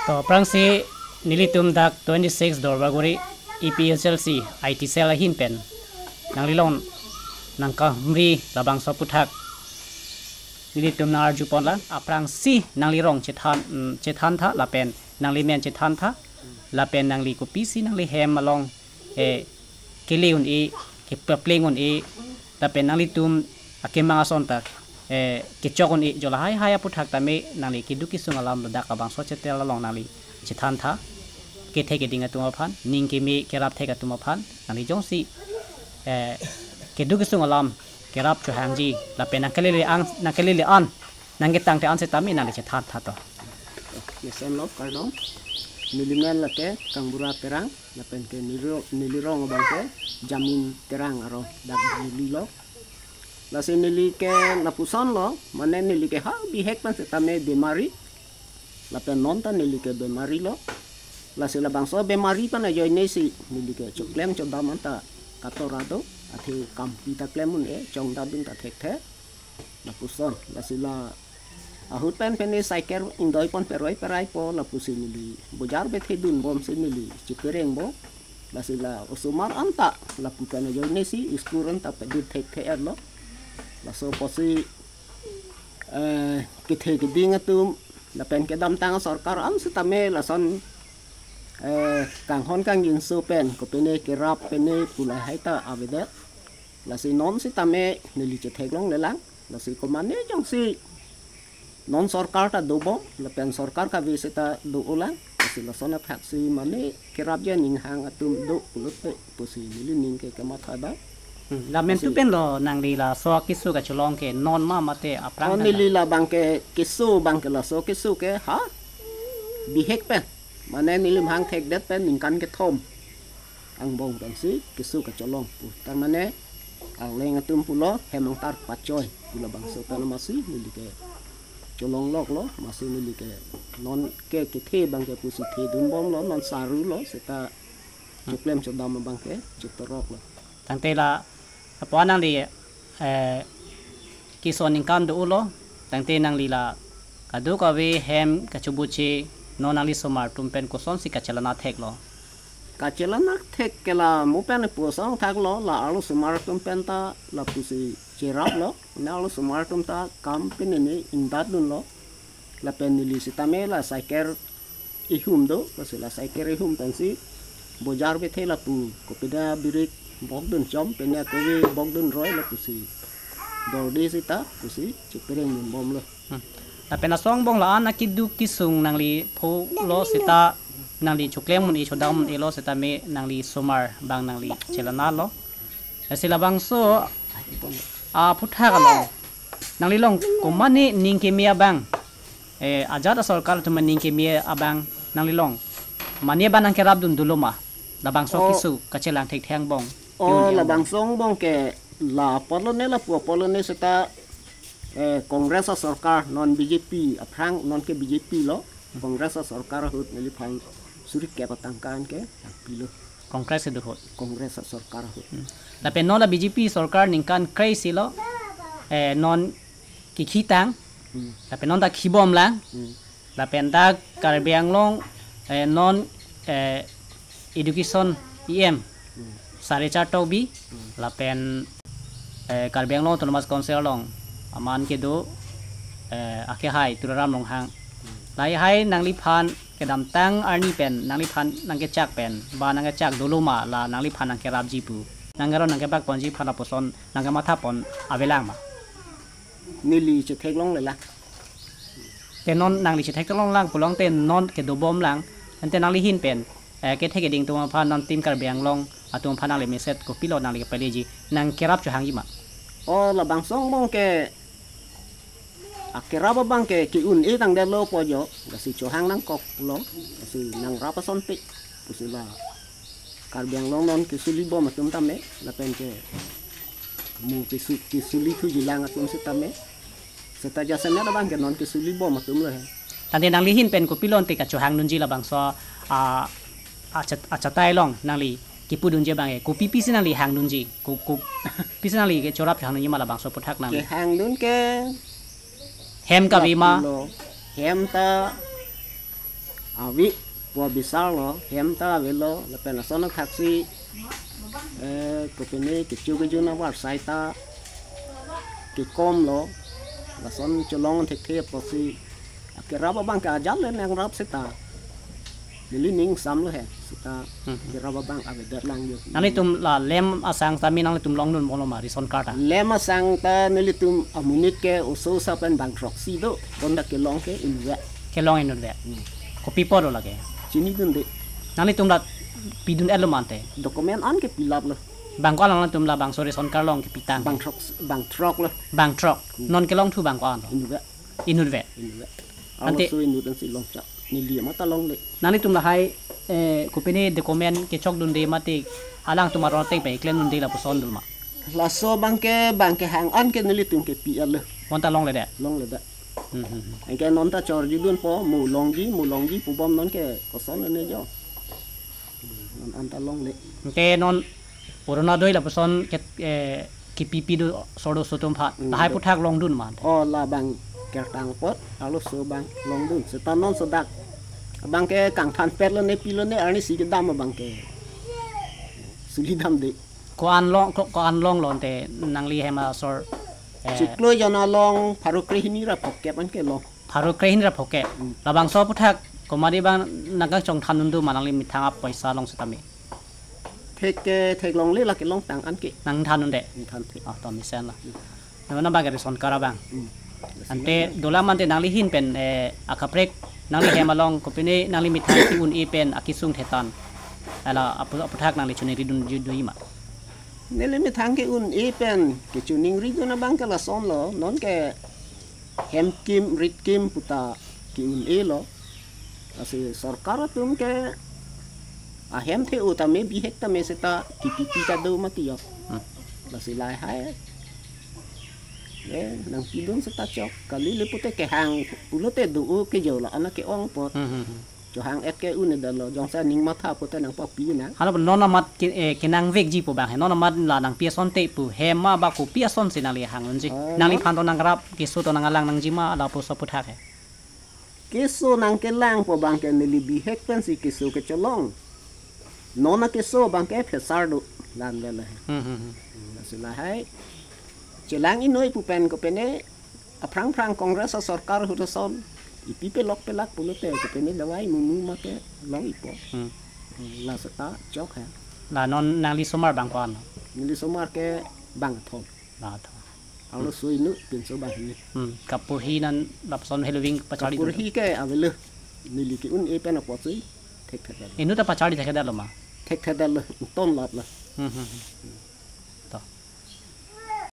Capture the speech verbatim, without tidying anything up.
To aphrangsi nelitum dak twenty-six Duarbagori A P H L C I T cell ahin pen nanglilong nangkahumri labangso aphuthak nelitum nang-arjupon lang. Aphrangsi nanglirong chethan, mm, chethantha lapen nanglimen chethantha lapen nangli kopisi nanglihem along, eh, kele un-e, kepapleng un-e, lapen nanglitum akemang ason ta, eh, kechok un-e, jo lahai hai aphuthak tame nangli keduk kesung alam ladak labangso channel along nangli chethantha. Kethe keding atum aphan, ning keme kerap thek atum aphan, nangli jongsi, eh, keduk kesung alam kerap chohangji lapen nangkelele ang, nangkelele an, nangketangte an setame nangli chethantha to. Mesen lo kardom. Nelimen lake Kangbura Terang, lapen ke neliro-, nelirong abang ke Jamin Terang aro dak neli lo. Lasi neli ke lapuson lo, mane neli ke ha bihek pen setame bemari. Lapen non ta neli ke bemari lo. Lasi labangso bemari pen ajoine si neli ke choklem chodam anta katora do, athe kampi ta klem un-e, chongdam dun ta thekthe. Lapuson, lasi la ahut pen pene cycle ingdoipon peroi peraipo, lapusi neli bojar bethe dunbom si neli chepereng bo. Lasi la osomar anta lapu pen ajoine si school anta pedut thekthe-et lo. Laso apotsi, eh, kethe keding atum lapen kedamtang sorkar an setame lason, eh, kanghon kangjinso pen kopine kerap pine pu lahai ta avedet. Lasi non setame neli chetheklongle lang. Lasi komane jongsi non sorkar ta dobom, lapen sorkar kave seta do-o lang. Lasi lason aphak si mane kerapji aning hang atum do pulote pusi neli ning ke kematha da. Hmm, la mentu, lasi pen lo nangli laso keso kacholong ke non ma mate aphrang? Oh, tanda neli labang ke keso abang ke laso keso ke ha bihek pen. Mane neli mahang thekdet pen ningkan kethom angbong pensi keso kacholong pu. Tar mane arleng atum pulo hem angtar pachoi pu labangso pen amatsi neli ke cholonglok lo, amatsi neli ke non ke kethe abang ke pusi the dunbom lo, non saru lo, seta choklem chodam abang ke chotorok lo. Tangte la apo nangli, eh, keso aningkan do-o lo, tangte nangli la kadokave hem kachobuche non nangli osomar atum pen kosonsi kachelang thek lo? Kachelang thek ke la mo pen pu asong thak lo, la arlo osomar atum pen ta lapusi cherap lo, ne arlo osomar atum ta kam pen ne ingdat dunlo. Lapen neli setame la cycle ihum do, lasi la cycle ihum pensi bojar bethe lapu kopine birik bokdun chom, pine kovi bokdun roi lapusi dordi seta pusi chepereng dunbom lo. Hmm. Lapen laso angbong la-an akeduk kesung nangli pho lo seta nangli choklem un-e chodam un-e lo setame nangli osomar abang nangli chelang lo. Lasi labangso aphuthak along nanglilong komane ning keme abang, eh, ajat asorkar atum aning keme abang nanglilong mane abang nangkerap dun dolo ma? Labangso, oh, keso kachelang thekthe angbong. Oh, yun, yun. Labangso angbong ke la apotlo ne lapu apotlo ne seta, eh, Congress asorkar non B J P aphrang, non ke B J P lo, Congress asorkar ahut neliphan suri kep atangka an ke pilo. Congress kedo ahut. Congress asorkar ahut. Hmm. Lapen non la B J P sorkar ningkan kre-isi lo, eh, non kekhitang. Hmm. Lapen non ta khibom lang. Hmm. Lapen ta Karbi Anglong, eh, non, eh, education E M, hmm, Sir Richard Tokbi, hmm, lapen, eh, Karbi Anglong Autonomous Council along aman kedo, eh, akehai Tuliram Ronghang. Hmm. Lahai nangliphan kedamtang arni pen nangliphan nangkechak pen ba nangkechak dolo ma, la nangliphan nangkerapji pu, nangkeron nangkebak ponji aphan lapuson nangkemathapon avelang ma? Neli chetheklongle lang. Te non nangli chetheklong lang pulote non kedobom lang. Ante nangli ahin pen, eh, kethe keding atum aphan, non Team Karbi Anglong atum aphan nangli message kopilo nangli kepaleji, nangkerap chohangji ma? Oh, labangso angbong ke akerap abang ke ke-un-e tangdetlo pu jo, lasi chohang nangkok lo, lasi nangrap asonte pusi la Karbi Anglong non kesulibom atum tame, lapen ke mo kesu-, kesulithuji lang atum setame, seta jasemet abang ke non kesulibom atum lo he. Tangte nangli ahin pen kopilo ante kachohang dunji labangso, ah, achat-, achatai along nangli kipudunji abang ke, kopi pisi nangli hang dunji, ko-, kopisi nangli kechorap hang dunji ma labangso aphuthak nangli? Kehang dun ke hem kave ma? Lapulo, hem ta Ave pu abisar lo, hem ta avelo, lapen ason athaksi, eh, kopine kecho kejun avarsai ta kekom lo, lason cholong thekthe apotsi, akerap abang ke ajat le nangrap seta. Neli ning sam lo he, seta Hmm. kerap abang avedet lang jo. Nanglitum la lem asang tame nanglitum longdun bom lo ma ration card ta? Lem asang ta nelitum amonit ke oso osa pen bang throksi do, bonta kelong ke inutvet. Kelong inutvet. Hmm. Kopi apot lo lake? Chinidunde. Nanglitum la pidun-et lo ma ante? Document an ke pilap lo. Bang ko-an nanglitum labangso ration card along kepitang? Bang throk, bang throk lo. Bang throk. Hmm. Non kelongthu bang ko-an lo? Inutvet. Inutvet. Inutvet. Ante Arloso inut ansi longchak. Neli mata longle. Nanglitum lahai, eh, kopine document kechokdunde mate alangtum aron ateng pen keklemdunde lapuson dolo ma? Laso abang ke, bang kehang an ke nelitum kepi-et lo. Bonta longledet? Longledet. Hmm, hmm, hmm. Anke non ta chorjudunpo, mo longji, mo longji pubom non ke koson ne jo. Non anta longle. Anke non Orunodoi lapuson ke, eh, kepipi do sor do sotum aphan. Hmm, Lahai do. Aphuthak longdun ma ante? Oh, labang kertang apot, arloso abang longdun. Seta non sodak abang ke kangthanpet lone, pi lone, arnisi kedam abang ke suli damde. Ko-an long, ko, ko-an longlo ante nangli hem asor, eh, Chiklo jon along pharo krehini ra phokep an kelong. Pharo krehini ra phokep. Hmm. Labangso aphuthak komat abang nangkangchongthandun do ma nangli methang apoisa along setame? Thek ke, theklongle, lake longtang an ke. Nangthandunde? Nangthan thek. Ah, to mesen lo. Hmm. Nama nama ke ration card abang. Hmm. Ante dola ma ante nangli ahin pen, eh, akaprek nangli hem along kopine nangli methang ke-un-e pen akesung thetan, hala aphu, aphuthak nangli choningridun judui ma? Neli methang ke-un-e pen kechoningridun abang ke lason lo, non ke hem kim, rit kim puta ke-un-e lo. Lasi sorkar atum ke ahem the-o tame, bihek tame seta kepipi ta do mati jo. Hmm. Lasi lahai, eh, nangpidun seta chok. Kali le pute kehang pulote do-o ke jo la, anak ke-ong apot. Hmm, hmm, hmm. Chohang-et ke un-edet lo, jongsi aning matha pute nangpapi nang. Hala non amat ke, eh, kenangvekji pu abang he. Non amat la nangpi asonte pu, hem ma ba kopi asonsi nangli hang unji? Oh, non. Nangliphan to nangrap, keso to nangalang nangji ma, lapuson aphuthak he? Keso nangkelangpo abang ke neli bihek pensi keso kecholong. Non akeso abang ke phesar do, lan vele. Hmm, hmm, hmm. Lasi lahai chelang inoi pu pen kopine aphrang phrang Congress asorkar ahut ason ipi pelok pelak pulote kopine dawai mumu ma kelong-ikpo. Hmm. La seta chok he. La non nangli osomar bang ko-an? Neli osomar ke bang thom. Bang thom. Arloso inut pinso bang hini. Hmm. Kaporhi non lapuson heloving pacharli do? Kaporhi ke avelo. Neli ke-un-e pen apotsi thekthedet lo. Inut ta pacharli thekthedet lo ma? Thekthedet lo, ton lap lo. Hmm, hmm, hmm.